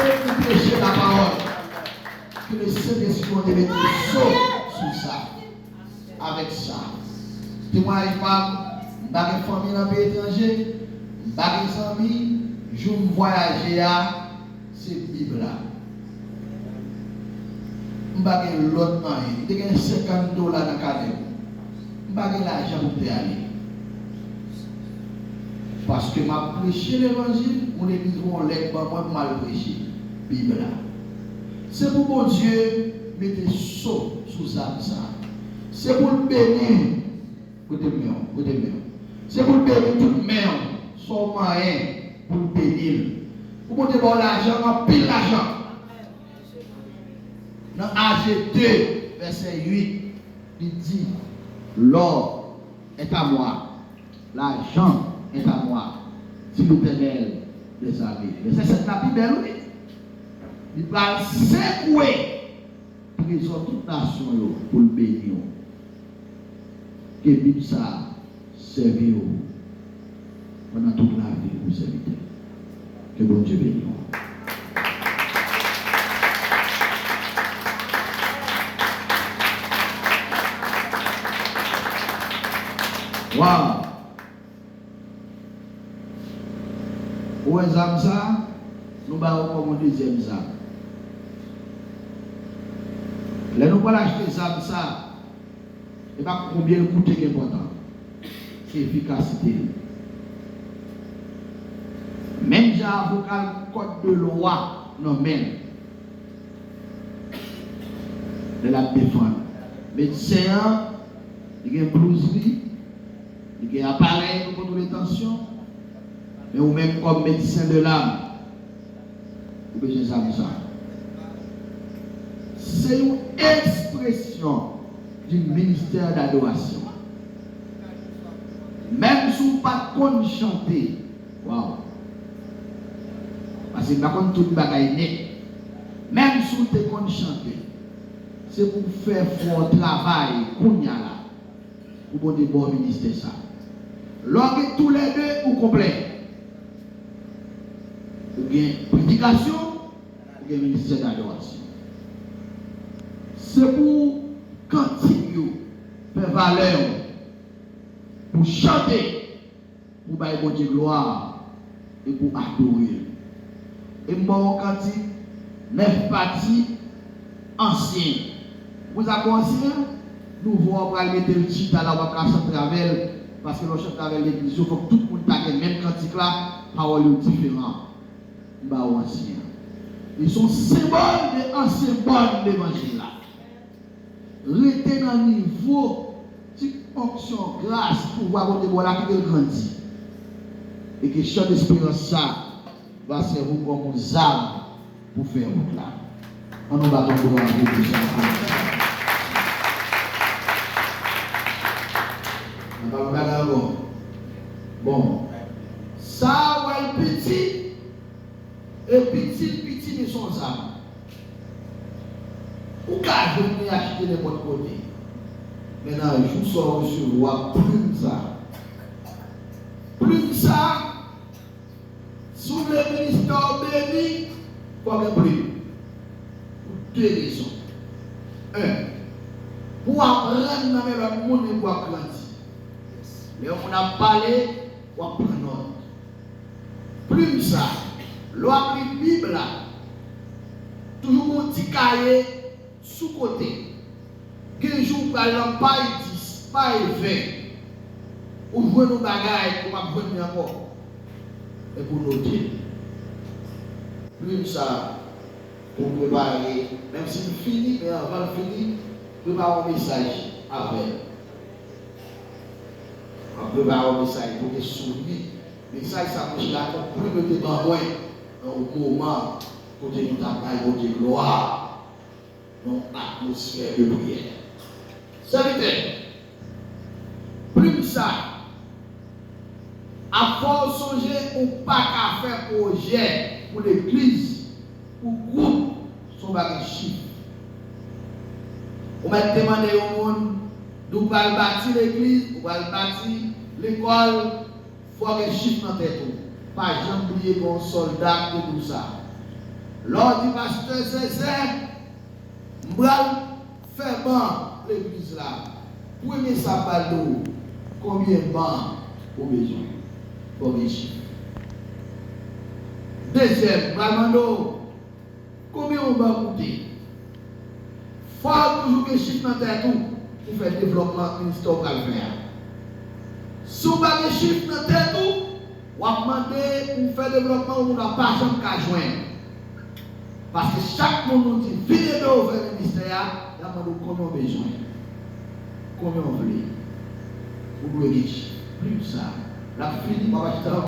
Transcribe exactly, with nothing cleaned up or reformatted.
Ou preche lapawòl. Ke le Sentespri Bondye mete so sou sa. Avèk sa, temwayaj pa m, m pa gen fanmi nan peyi etranje, m pa gen zanmi, jou m vwayaje a, se Bib la. M pa gen lòt anyen. M te gen senkant dola nan kanè m. M pa gen lajan pou m te ale. Paske m ap preche levanjil, yon legliz voye yon lèt ban mwen pou m al preche Bib la. Se pou Bondye mete so sou zam sa. Se pou l beni, kote m yo, kote m yo. Se pou l beni tout men w, sa w manyen pou l beni l. Pou Bondye ba w lajan, anpil lajan. Nan Aje de, vèsè uit, li di, L'or est à moi, l'argent est à moi, dit l'Éternel des armées. Vèsè sèt la pi bèl, wi. Li pral sekwe trezò tout nasyon yo pou l beni w. Ke Bib sa a sèvi w pandan tout lavi w, sèvitè. Ke Bondye beni w. Waw! Ou wè zam sa a? Nou ba yo kòm yon dezyèm zam. Lè nou pral achte zam sa a, e pa konbyen l koute ki enpòtan, se efikasite l. Menm jan avoka l gen kòd de lwa nan men l lè l ap defann medsen an, li gen blouz li, li gen aparèy pou kontwole tansyon, men ou menm kòm medsen de lam, ou bezwen zam sa. Se yon ekspresyon du ministère d'adoration. Menm si w pa t konn chante, waw. Paske m pa konn tout bagay nèt. Menm si w te konn chante, se pou w fè fò w travay kounye a la. Pou Bondye ba w ministè sa. Lè w gen toulède, ou konplè. Ou gen predikasyon, ou gen ministè dadorasyon. Se pou kantik yo fè valè w, pou chante, pou bay Bondye glwa e pou adore l. E m ba w yon kantik, nèf pati, ansyen. Ou konn sa k yon ansyen an? Nouvo a w pral mete l chita la, w ap ka chante avè l, paske lè w chante avè l legliz yo, fòk tout moun ta gen menm kantik la, pawòl yo diferan. M ba w ansyen an. Li se yon senbòl de ansyen bòn levanjil la. Rete nan nivo ti onksyon, gras, pouvwa Bondye ba w la, kite l grandi. E ke chan desperans sa va sèvi w kòm yon zam pou fè wout la. Ann nou bat yon bravo pou sa. Ann pa bagay ankò. Bon. Sa a, w wè l piti, e piti l piti, men se yon zam. Ou ka jwenn li achte nenpòt kote. Men nan jou sa w resevwa plim sa. Plim sa, si w vle ministè w beni, fò w gen plim. Pou de rezon. En, pou w aprann nan men lòt moun epi w ap grandi. Lè yon moun ap pale, w ap pran nòt. Plim sa, lè w ap li Bib la, toujou gen yon ti kaye sou kote. Gen jou w pral nan paj dis, paj ven, ou jwenn yon bagay ke w p ap jwenn li ankò. Epi w note l. Plim sa, pou w prepare, menm si l fini, men anvan l fini, prepare yon mesaj avè l. W ap prepare yon mesaj pou w te souri. Mesaj sa mwen chita konprann yo te ban mwen nan yon moman kote nou t ap bay Bondye glwa nan yon atmosfè de priyè. Sèvitè, plim sa ap fè w sonje ou pa ka fè pwojè pou legliz, pou gwoup, si w pa gen chif. Ou mèt te mande yon moun, di w pral bati legliz, ou pral bati lekòl, fò w gen chif nan tèt ou. Pa janm bliye gen yon sòlda ki te di w sa. Lè w di pastè Zèzè, m pral fè ban legliz la. Premye sa m pral di w, konbyen ban ou bezwen? Fò w gen chif. Dezyèm, m pral mande w, konbyen yon ban koute? Fò w toujou gen chif nan tèt ou pou fè devlòpman ministè w pral fè a. Si w pa gen chif nan tèt ou, w ap mande pou w fè devlòpman yon moun w ap pa janm ka jwenn. Paske chak moun nou di vin ede w fè ministè a, y ap mande w konbyen w bezwen, konbyen w vle. Ou dwe gen chif. Plis sa, l ap fini, w ap achte yon